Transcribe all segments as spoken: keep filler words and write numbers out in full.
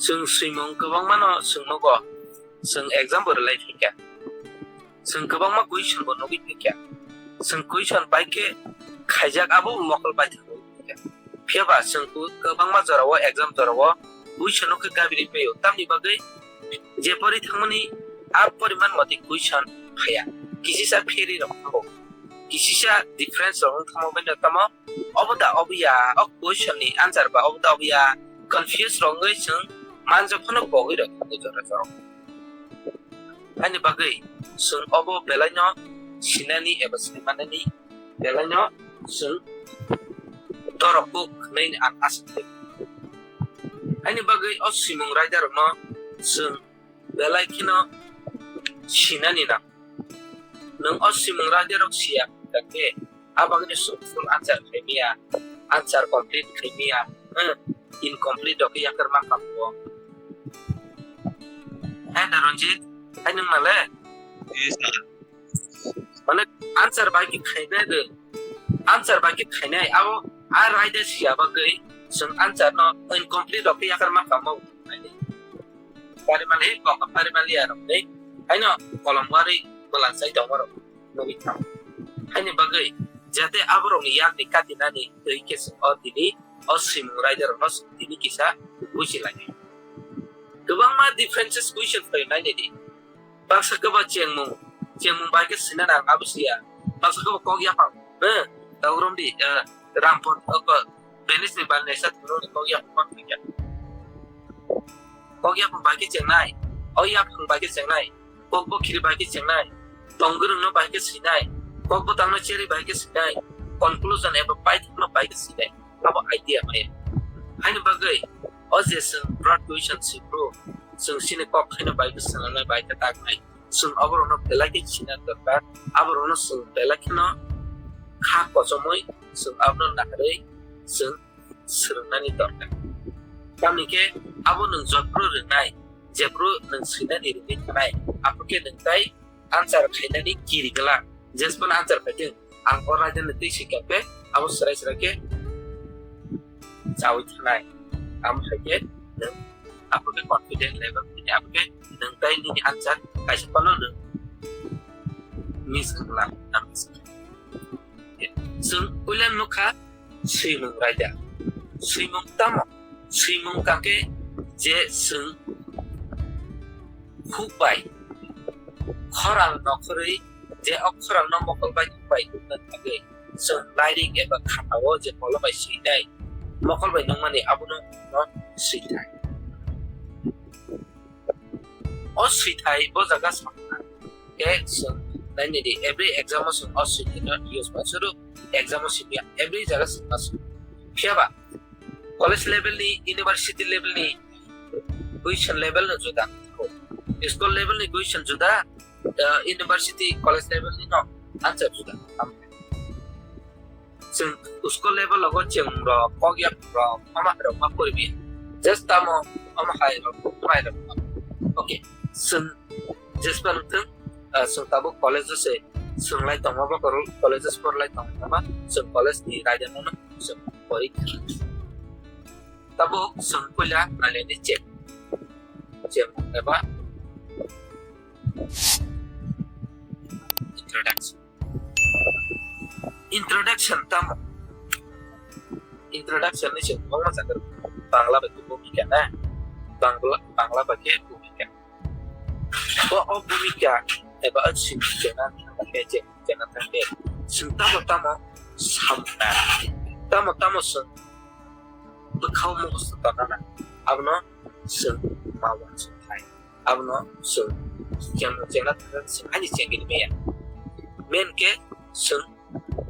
Chwng swimung kwbangmano chwng nugo, chwng exam bo rwlai phaikha, chwng kwbangma question bo nugwi phaikha, chwng question bai khe khaijak abo mokol bai thangwi phaikha. Phiya ba chwng ku-, kwbangma jorao exam jorao question no khe gabirwi phaio, tamni bagwi je pori thangmani a poriman motwi question phaiya, kisisa pherwi rok thango, kisisa difference rok wng thangma bai no tamo. Obo da obo ya, o question ni answer ba obo da obo ya, confuse rok wngwi chwng manjak phano pogwi rok thango jora jora. Haini bagwi chwng obo belai no sinani eba saimanani belai no chwng dorok kuk hwnwi ang asa khlai. Haini bagwi o swimung raida rok no chwng belai kheno sinani nang. Nwng o swimung raida rok siya hwnkhe, a bagwino chwng full answer khaimiya, answer complete khaimiya, hmm, incomplete rok yakar ma kamo. Hai da Ranjit, hai nwng male? Yes, sir. Mane answer bai khe khainai de, answer bai khe khainai, abo a raida siya bagwi chwng answer no incomplete rok yakar ma kamo. Parimal hi kok parimal ya rok dei. Haino kolom wari bwlangsai tongma rok nugwi thang. Haini bagwi jate aborokni yakni katinani twi khe chwng o tini o swimung raida rokno chwng tini kisa buji lai. Kwbangma differences question phai nai di. Baksa kwba chengmung, chengmung bai khe sina nang abo siya. Baksa kwba kok yaphang, eh, taurom di, eh, rampot, eh, ko, Venice ni bal nesa thuro ni kok yaphang kon thangya. Kok yaphang bai khe chengnai, o yaphang bai khe chengnai, kok bo khiri bai khe chengnai, tongwrwng no bai khe sinai, kok bwtang no cherwi bai khe sinai, conclusion eba paithak no bai khe sinai. Abo idea maya. Haini bagwi o je chwng broad question sibru, chwng chini kok khaino bai bwswng bai khe taknai. Chwng aborokno belai khe sina dorkar, aborokno chwng belai kheno kha kochomwi chwng abono naharwi chwng swrwngnani dorkar. Tamni khe abo nwng jotphru rwngnai, jephru nwng swinani rwgwi thanai, aphuru khe nwng tai answer khainani kiri glak. Jesphano answer khaitwng, ang o raida ni twi swikang khe abo swrai swrai khe chawi thanai. Amo hai khe nwng abo khe confident level tini abo khe nwng tai nini answer kaisa phano nwng miss wng glak. Chwng puila nukha swimung raida. Swimung tamo? Swimung kake je chwng huk bai khorang nokhorwi je o khorang no mokol bai nukbai nukna bagwi chwng lairik eba khatao je molo bai swinai mokol bai nukmani abono no swithai. O swithai bo jaga sakha. Khe chwng nainidi, every exam o chwng o swithai no use ma. Suru exam o simi ya, every jaga chwng ma. Phiya ba college level ni, university level ni question level no juda. School level ni question juda, uh, university, college level ni no answer juda. Chwng school level o chwng rok kok yak rok ama hai rok ma poribi. Just tamo ama hai rok, ama hai rok. Okay. Chwng jespa nungthung, ah, chwng tabuk college o se chwng lai tongma ba korol college o por lai tongma ba chwng college ni raida no chwng pori. Tabuk chwng puila naleni check. Check eba introduction. Introduction tamo? Introduction ni se kwbangma jaga Bangla bai khe bhumika na? Bangla, Bangla bai khe bhumika. Bo o bhumika eba o simi chena thangkhe je chena thangkhe chwng tamo tamo samna. Tamo tamo chwng bwkhao mukhusto tonana. Abono chwng ma uansuk thai. Abono chwng cheng-, chengna thangkhe chwng ani chengini maya. Main khe chwng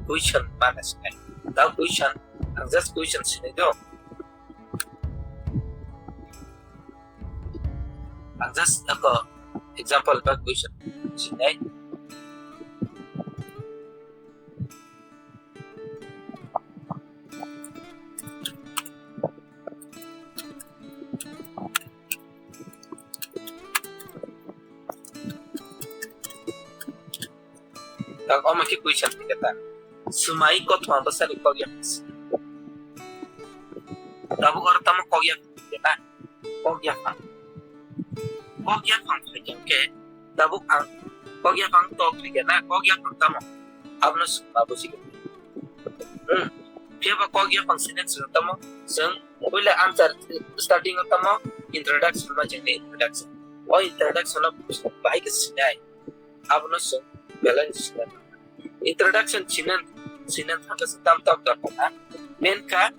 question mana sinai. Da question, ang just question sinai do. Ang just ako example ba question sinai. Tak omo khe question khe ta. Swmai kothoma bwsani kok yak. Tabuk oro tamo kok yak khe ta. kok yaphang. Kok yaphang phaikhe tabuk ang kok yaphang tok phaikhe na kok yaphang tamo? Abono swngma bujigo. Hmm. Phiya ba kok yaphang sini chwng tamo? Chwng puila answer starting o tamo introduction ma chwngni introduction. O introduction o bahai khe sinai. Abono chwng belai sinai. Introduction sinan sinan thangkhe chwng tam tam dorkar na. Main kha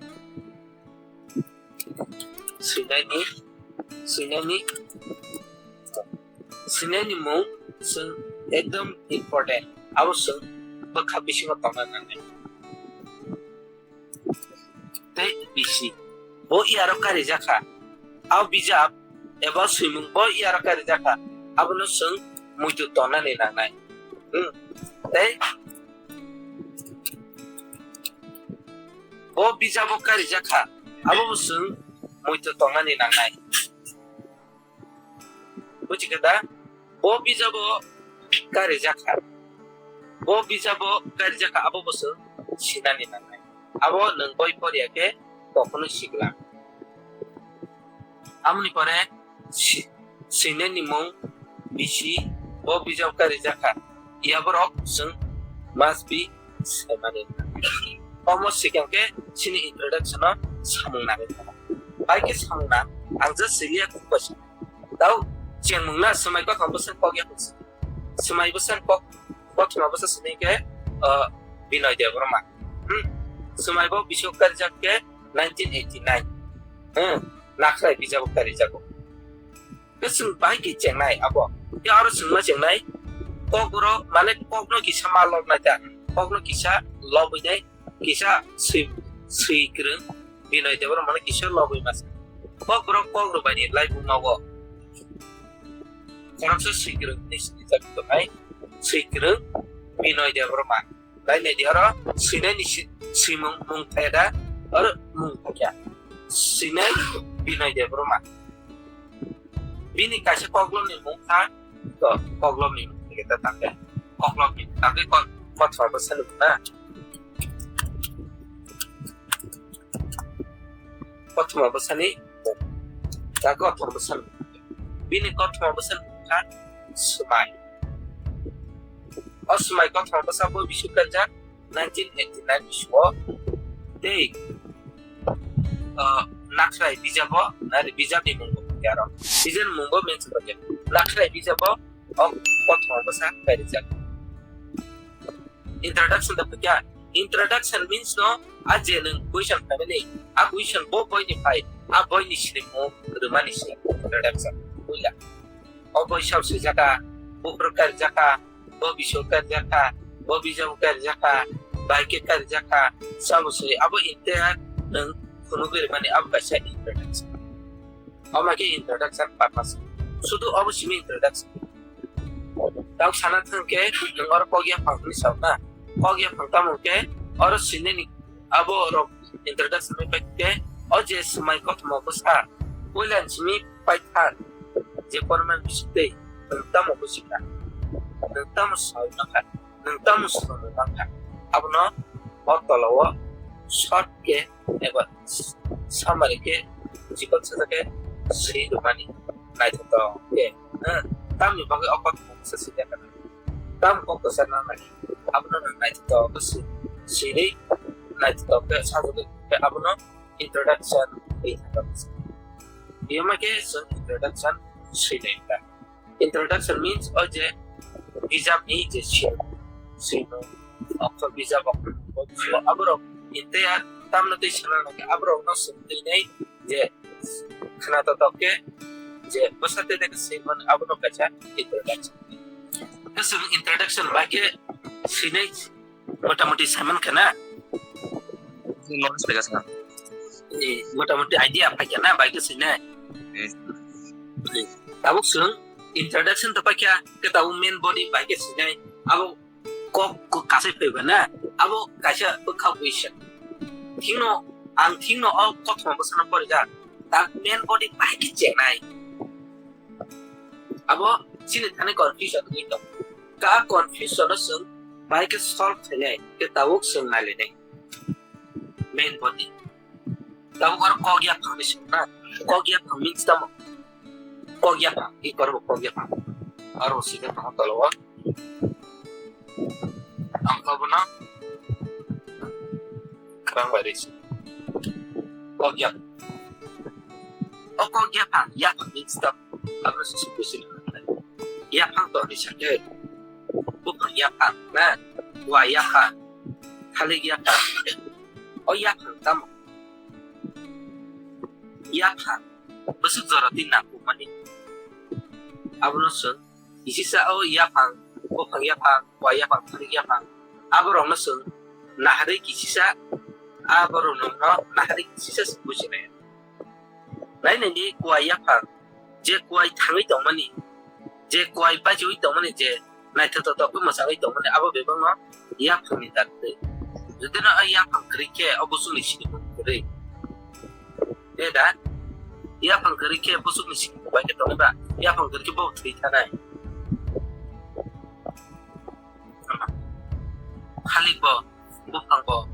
swinaini swinaini swinaini mung chwng ekdom important. Abo chwng bwkha bisingo tongna nangnai. Tei bisi bo iyaro karijakha. Abo bijap eba swimung bo iyaro karijakha. Abono chwng muitu tongnani nangnai. Hmm. Tei bo bijabo karijakha. Abobo chwng muitu tongnani nangnai. Bujikhada? Bo bijabo karijakha. Bo bijabo karijakha, abo bo chwng sinani nangnai. Abo nwng boi poriya khe kokhonwi sigla. Amoni pore si-, sinani mung bisi bo bijabo karijakha. Yaborok chwng must be saimani. Omo sikang khe chini introduction o samung nangwi thangma. Bai khe samung nang, ang just siliya kok bai sa. Tau chengmung na swmai kothoma bwswk kok ya kok swmai bwswk kok kothoma bwswk sini khe, uh, Binoy Debbarma. Hmm. Swmai bo bisok karijak khe nineteen eighty nine. Hmm. Nakhrai bijabo karijago. Khe chwng bahai khe chengnai abo. Khe aro chwngma chengnai. Kok boro mane kokno kisa ma lobnai ta. Kokno kisa lobwi nai, kisa swi, swi kwrwng. Binoy Debbarma mane kisa lobwi masa. Kok boro kok rwbaini laibuma o. Khoroksa swi kwrwng ni swijak tongnai. Swi kwrwng Binoy Debbarma. Lai nai di oro swinai ni si-, swimung mung thaya da, oro mung thaya. Swinai Binoy Debbarma. Bini kaisa koklopni mung kha, to koklopni mung thaya da tangkhe. Koklopni tangkhe ko-, kothoma bwsani mung na. Kothoma bwsani mung. Ta kothoma bwsani mung. Bini kothoma bwsani mung kha swmai. O swmai kothoma bwsa bo bisu kanjak nineteen eighty nine bisingo tei, uh, Nakhrai bijabo, nari bijabni mungbo khe aro. Bijabni mungbo mention khe Nakhrai bijabo o kothoma bwsa kairijak. Introduction da kya? Introduction means no, a je nwng question family, a question bo boy ni phai, a boy ni sini mo rwmani se introduction. Buila. O boi sab swijaka, buphuru karjaka, bo bisu karjaka, bo bijabo karjaka, baike karjaka, sabo swi abo inte nwng phunugwi rwmani abo kaisa introduction. Omo khe introduction purpose. Sudu obo simi introduction. Tau sana thang khe nwng oro kok yaphang hwnwi sao na. Kok yaphang tamo khe oro sinini abo rok introduction bai khe o je swmai kothoma bwsa puila simi paithak je porman bisitei nwng tamo bujikha, nwng tamo sawi mankha, nwng tamo swrwngwi mankha, abono o tolao short khe eba summary khe chikon sajak khe swi rwmani naithotok khe, eh, tamni bagwi o kothoma bwsa swi ya kana. Tam kok kwchar nangnai. Abono nwng naithotok khe swi, swinwi naithotok khe sajagwi khe abono introduction wi thangkha. Biyama khe chwng introduction swinai ta. Introduction means o je bijapni je swimung, swimung, okto bijap, okto, aborok inte ya tamno tei sana nangkhe aborokno swngtwinai je khna totok khe je bwsa tei tei swimani abono kaisa introduction. Khe chwng introduction bai khe swinai motamoti saiman khe na. Knowledge bai khe sana. Eh, motamoti idea pai khe na bai khe swinai. Eh. Tabuk chwng introduction to pai khe, khe tabuk main body bai khe swinai. Abo kok, kok kasai phaiba na, abo kaisa bwkha buisa. Thikno, ang thikno o kothoma bwsano porijak. Ta main body bai khe chengnai. Abo chini thani confusion wngwi tong. Ka confusion no chwng bai khe solve khainai, khe tabuk chwng nailainai. Main body. Tabuk oro kok yaphangni simi na. Kok yaphang means tamo? Kok yaphang, i korbo kok yaphang. Aro sika tamo tolo o. Ang kobono kwrang bai risi. Kok yaphang. O kok yaphang, yaphang means tamo? Abo se busi. Yaphang to ni sakhe. Buphang yaphang, na? Wa yaphang. Thalik yaphang. O yaphang tamo? Yaphang bwswk jora twi nangkukmani. Abono chwng kisisa o yaphang, buphang yaphang, wa yaphang, thalik yaphang, aborokno chwng naharwi kisisa, aborokno naharwi kisisa se bujinai. Nainani kuai yaphang, je kuai thangwi tongmani, je kuai bajiwi tongmani, je naithotok tok khe mwchangwi tongmani, abo bebakno yaphangni dak twi. Jodi no a yaphang kwrwi khe o bosongni sinimung kwrwi. Tei da yaphang kwrwi khe bosongni sinimung bai khe tongwi ba yaphang kwrwi khe bo thwi thanai. Khalik bo, buphang bo,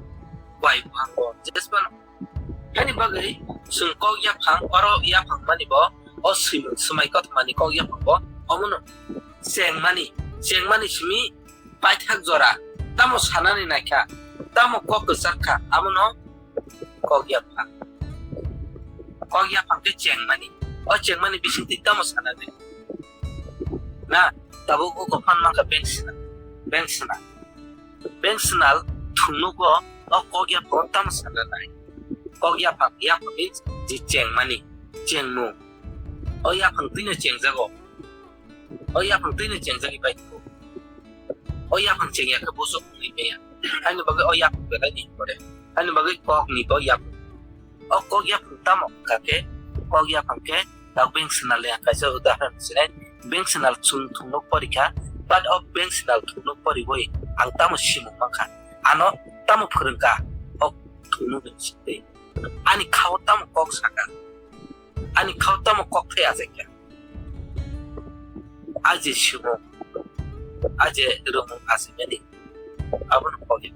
kuai buphang bo, jesphano. Haini bagwi chwng kok yaphang, oro yaphang mani bo, o swimung swmai kothomani kok yaphang bo, omono chengmani, chengmani simi paithak jora, tamo sanani naikha, tamo kok kwchak kha, abono kok yaphang. Kok yaphang khe chengmani, o chengmani bisingtwi tamo sanani. Na, tabuk o kok phan mankha bank sina, bank sina. Bank sinal thungnugo o kok yaphang tamo sana nai. Kok yaphang, yaphang means je chengmani, chengmung. O yaphang twino chengjago. O yaphang twino chengjagwi bai tongo. O yaphang chengya khe bosok wngwi maya. Haini bagwi o yaphang belai ni important. Haini bagwi kok ni bo yaphang. O kok yaphang tamo wngkha khe, kok yaphang khe tak bank sinal ni ang kaisa udahoron sinai. Bank sinal chwng thungnuk porikha, but o bank sinal thungnuk poriwi ang tamo simung mankha, ano tamo phwrwngkha o thungnuk ni bisingtwi. Ani khao tamo kok saka, ani khao tamo kok thai achaikha. A je simung, a je romung achaimani, abono kok ya.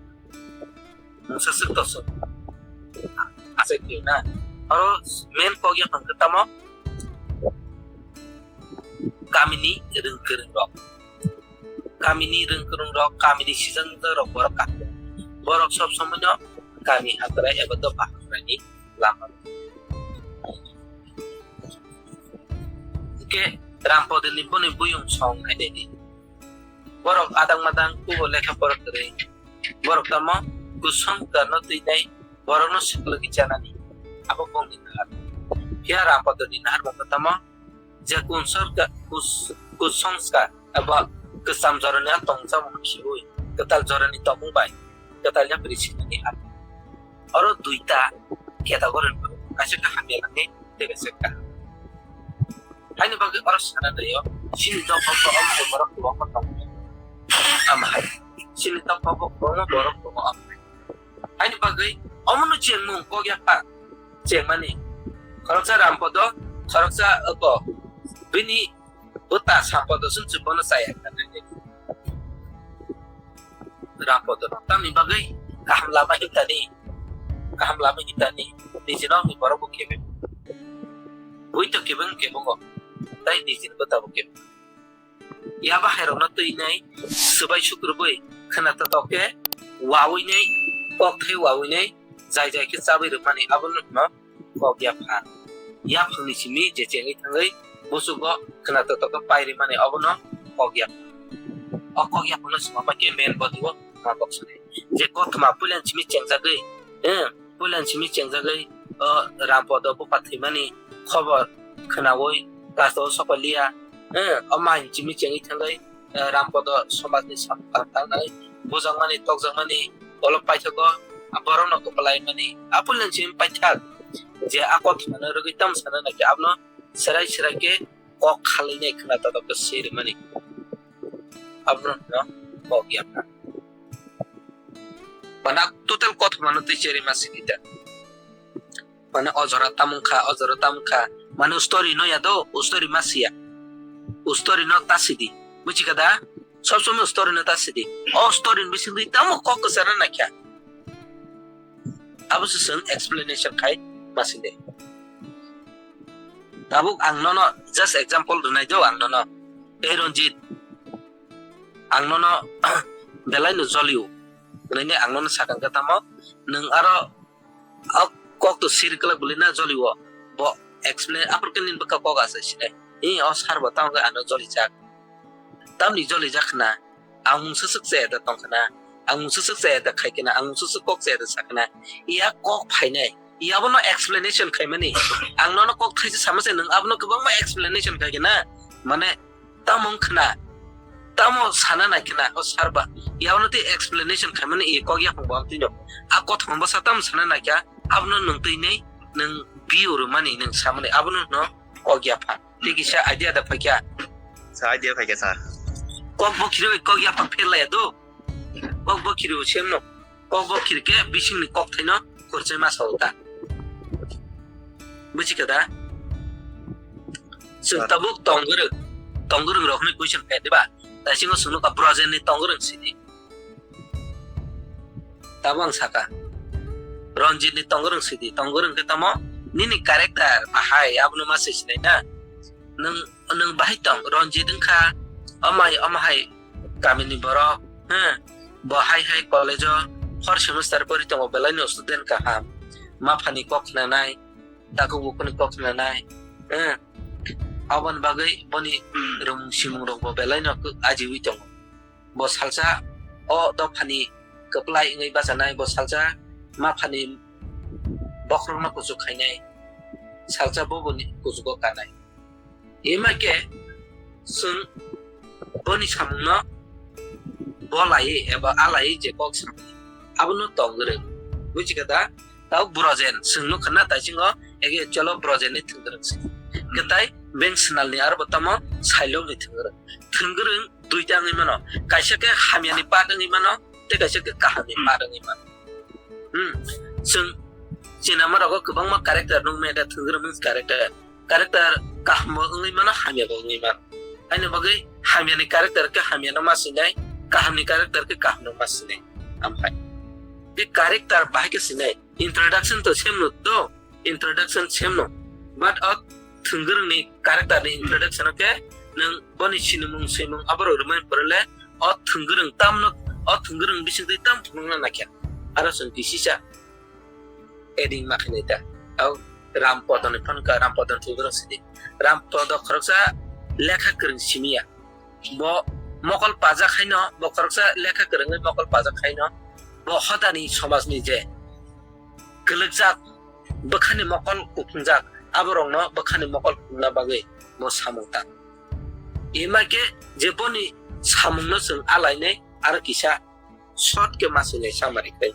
Mungsa swk tosok. Asai twi na. Oro main kok yaphang khe tamo? Kamini rwng kwrwng rok. Kamini rwng kwrwng rok, kamini sijang rok borok ka. Borok sob somoi no kami hatrai eba dopha hatrai ni lama. Hwnkhe Rampodini boni buyung song hai di. Borok adang madang kubo lekha pora kwrwi. Borok tamo kusong kwrwino twi nai borokno swklwgwi chanani. Abo bongni nahar. Phiya Rampodini nahar bo tamo je kunsor ka-, kus-, kusongskar eba kwcham jorani a tongcham khiui kwtal jorani tongmung bai kwtal yapri sinani ha. Oro duita category ni borok, kaisa khe hamya nangni tei kaisa khe kaham. Haini bagwi oro sana naio, chini dopha bo omo hai borok kwbangma tongo. Omo hai. Chini dopha bo kwbangma borok tongo omo hai. Haini bagwi omono chengmung kok yapha chengmani. Khoroksa Rampodo, khoroksa oko bini bwta Sampodo sumsum bono chaya kha nai. Rampodo no tamni bagwi kaham lama hitani, kaham lama hitani, nijino ni borok bo kebe. Bui to kebe wng kebo go, tai nijini bwta bo kebe. Yaba hai rokno twi nai, swbai sukrubui, khwna totok khe, waui nai, kok thai waui nai, jai jai khe chabwi rwmani, abono hwno kok yaphang. Yaphangni simi je chengwi thangwi busugo khwna totok khe pai rwmani obono kok yaphang. O kok yaphangno swmama khe main body o ma kok sanai. Je kothoma puilan simi chengjagwi, eh, puilan simi chengjagwi o Rampodo bupha thwimani khobor khwnaui kasto sokoliya, eh, o main simi chengwi thangwi eh, Rampodo somajni samung kaham tangnai, bujakmani, tokjakmani, kolok paithago, a borokno kwplaimani, a puilani simi paithak, je a kothomano rwgwi tamo sana nai khe abono serai serai khe kok khalwi nai khwna totok khe swi rwmani. Abono hwno kok yaphang. Bana total kothomano twi cherwi ma sidi da. Mane o jora tamung kha, o jora tamung kha. Mane o story no ya do, o story ma siya. O story no ta sidi. Buji kha da? Sob somoi o story no ta sidi. O story ni bisingtwi tamo kok kwcharo naikha. Abo se chwng explanation khai ma sidi. Tabuk ang nono just example rwnai do ang nono. Ei Ranjit, ang nono belai no jolio. Hwnwi ang nono sakang khe tamo, nwng aro o kok to sir kwlak bwlwi na jolio. Bo explain, aphuru khe nini bwkha kok asa sinai. Ee, o sir bo tamo khe ano jolijak. Tamni jolijak khna. Ang mungsa swk chaya da tong khna. Ang mungsa swk chaya da khai khna. Ang mungsa swk kok chaya da sa khna. Iya kok phainai. Iya bono explanation khaimani. Ang nono kok thaisa sama se nwng abono kwbangma explanation khai khna. Mane tamo wng khna. Tamo sana nai khna o sir ba. Iya bono tei explanation khaimani iya kok yaphang bo amtwino. A kothoma bwsa tamo sana nai kha. Abono nwng twi nai nwng view rwmani nwng samani. Abono no kok yaphang. Tei kisa idea da phaikha. Sa idea phaikha, sir. Kok bo khirwi kok yaphang pherlaya do. Kok bo khirwi semno. Kok bo khirke bisingni kok thaino khorchai ma sao ta. Buchikha da? Chwng, sir, tabuk tongwrwng. Tongwrwng rokni question phe diba? Taisingo chwngno ka Brojenni tongwrwng sidi. Tabo ang saka. Ranjit ni tongorong sidi, tongorong khe tamo nini character bahai abono ma se sinai na. Nwng, nwng bahai tong, Ranjit wngkha, omai, omahai kamini borok, he, bo hai hai college o fourth semester pori tongo, belai no student kaham, maphani kok khnanai, takhuk bukhukni kok khnanai, he, aboni bagwi boni, hmm, rwng simung rok bo belai no ajiwi tongo. Bo salsa o dophani kwplai wngwi bachanai, bo salsa maphani bokhorokno kuchuk khainai, salsa bo boni kuchugo kanai. Ima khe chwng boni samungno bolai eba alai je kok samani, abono tongwrwng. Buchikha da? Tao Brojen, chwng nukha na taisingo, ege cholo Brojen ni thwngwrwng se. Kwtai beng swnal ni aro bo tamo sailok ni thwngwrwng. Thwngwrwng duita wngwi mano. Kaisa khe hamya ni part wngwi mano, tei kaisa khe kaham ni part wngwi mano. Hmm. Chwng chinama rogo kwbangma character nukmaya da thwngwrwng wngwi character. Character kaham bo wngwi mano, hamya bo wngwi mano. Haini bagwi hamya ni character khe hamya no ma sinai, kaham ni character khe kaham no ma sinai. Amhai. Be character bahai khe sinai. Introduction to same no do, introduction same no. But o thwngwrwng ni character ni introduction o khe nwng boni sinimung swimung aborok rwmani pore le o thwngwrwng tamno, o thwngwrwng bisingtwi tam phunukna naikha. Aro chwng kisisa adding ma khainai ta. Tao Rampodo ni phone ka, Rampodo ni thwngwrwng sidi. Rampodo khoroksa lekha kwrwng simiya. Bo mokol pajak haino, bo khoroksa lekha kwrwngwi mokol pajak haino, bo hodani somajni je kwlwkjak, bwkhani mokol kuphungjak, aborokno bwkhani mokol kuphungna bagwi bo samung tang. Ima khe je boni samungno chwng alainai aro kisa short khe ma swinai summary khai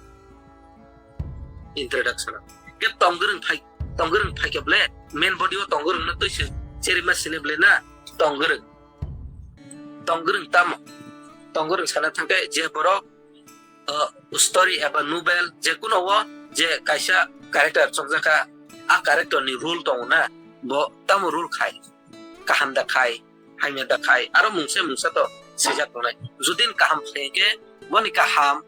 introduction. Khe tongwrwng phai, tongwrwng phai khe ble main body o tongwrwngno twi se cherima sini ble na tongwrwng. Tongwrwng tamo? Tongwrwng sana thangkhe je borok, uh, story eba novel je kuno o je kaisa character chongjakha, a character ni role tongo na, bo tamo role khai, kaham da khai, hamya da khai, aro mungsa mungsa to swijak tongnai. Judin kaham khai khe boni kaham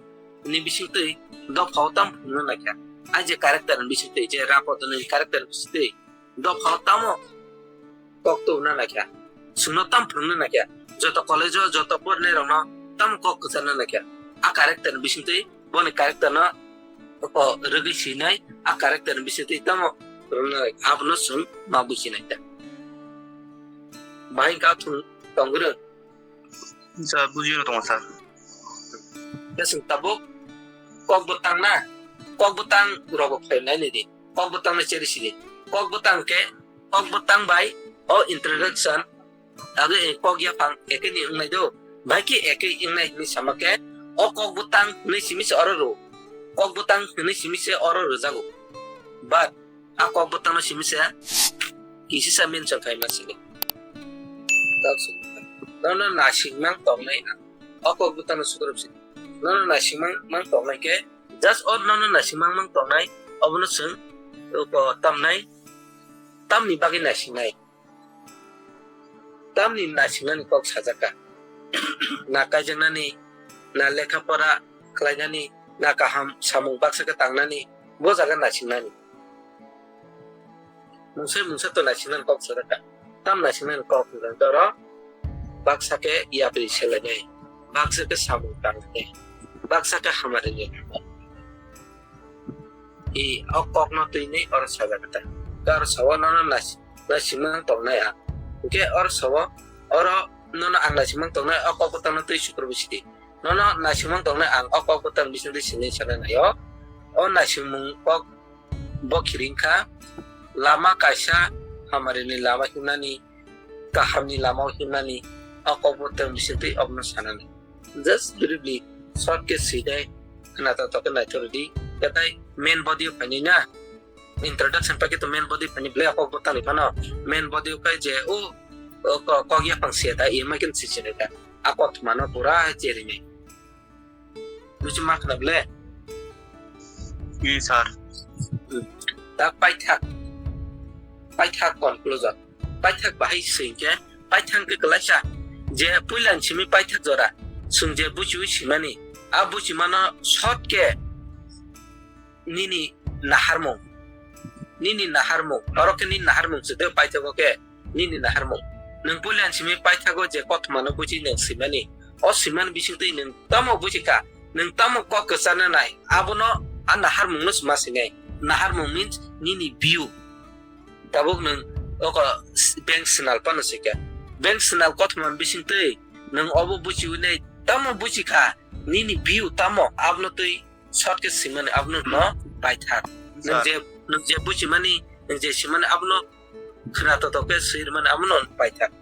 ni bisingtwi dophao tam phunukna naikha. A je character ni bisingtwi, je Rampodo ni character ni bisingtwi dophao tamo kok tubuna naikha, chwngno tam phunukna naikha. Joto college o joto porinairokno tamo kok kwcharna naikha. A character ni bisingtwi boni character no o rwgwi sinai, a character ni bisingtwi tamo rwna naikha, abono chwng ma buchinai ta. Bahai wngkha thung tongwrwng. Sir, bujino tongo, sir. Khe chwng tabuk kok bwtang na, kok bwtang rogo phainai nini. Kok bwtang no cheri sini. Kok bwtang khe, kok bwtang bai o introduction, age kok yaphang eke ni wngnai do. Bai khe eke wngnai hinwi sama khe, o kok bwtang hinwi simi se oro rw. Kok bwtang hinwi simi se oro rwjago. But a kok bwtangno simi se kisisa mention khai ma sini. Kok sini. Nono nasing mang tongnai ang. O kok bwtangno sukurub sini. Nono nasing mang, mang tongnai khe, just o nono nasing mang, mang tongnai, obono chwng, o, tamnai, tamni bagwi nasingnai. Tamni nasingnani kok sajak kha. Na kaijaknani, na lekha pora khlainani, na kaham samung baksa khe tangnani, bo jaga nasingnani. Mungsa mungsa to naisingnani kok sajak kha. Tam naisingnani kok hwnjak oro baksa khe yapri selainai, baksa khe samung tangnai, baksa khe hamari ni. I o kokno twinwi oro sajak kha. Khe oro sawo nono nais-, naisingmang tongnai ang. Hwnkhe oro sawo oro nono ang naisingmang tongnai o kok bwtangno twi sukurubui sidi. Nono naisingmang tongnai ang o kok bwtang bisingtwi sini sana naio. O naisingmung kok bo khiring kha, lama kaisa hamari ni lama himnani, kaham ni lama himnani, o kok bo tong bisingtwi obono sanani. Just briefly, short khe swi dai, khna to to khe naithok rwdi, khe tai main body o phaini na, introduction pai khe to main body phaini ble o kok bo tangwi phano, main body o khe je o, o ko-, kok yaphang se da, e ma khe swi sini da, a kothoma no pura cherimi. Buchi ma khna ble? I, sir. Hmm. Da paithak. Paithak conclusion. Paithak bahai sing khe, paithak khe kwlaisa. Je puilan simi paithak jora. Sung je buchiwi simani. A buchi mano short khe nini naharmung. Nini naharmung. Oro khe nini naharmung se de paithago khe. Nini naharmung. Nwng puilan simi paithago je kothoma no buchi nwng simani. O simani bisingtwi nwng tamo buchi kha, nwng tamo kok kwchana nai, abono a naharmung no sima sinai. Naharmung means nini view. Tabuk nwng oko s-, bank sinal pano sikha. Bank sinal kothoma bisingtwi nwng obo buchiwi nai tamo buchi kha, nini view tamo abono twi short khe simani abono no paithak. Nwng je, nwng je buchimani, nwng je simani abono khna to to khe swi rwmani abono paithak.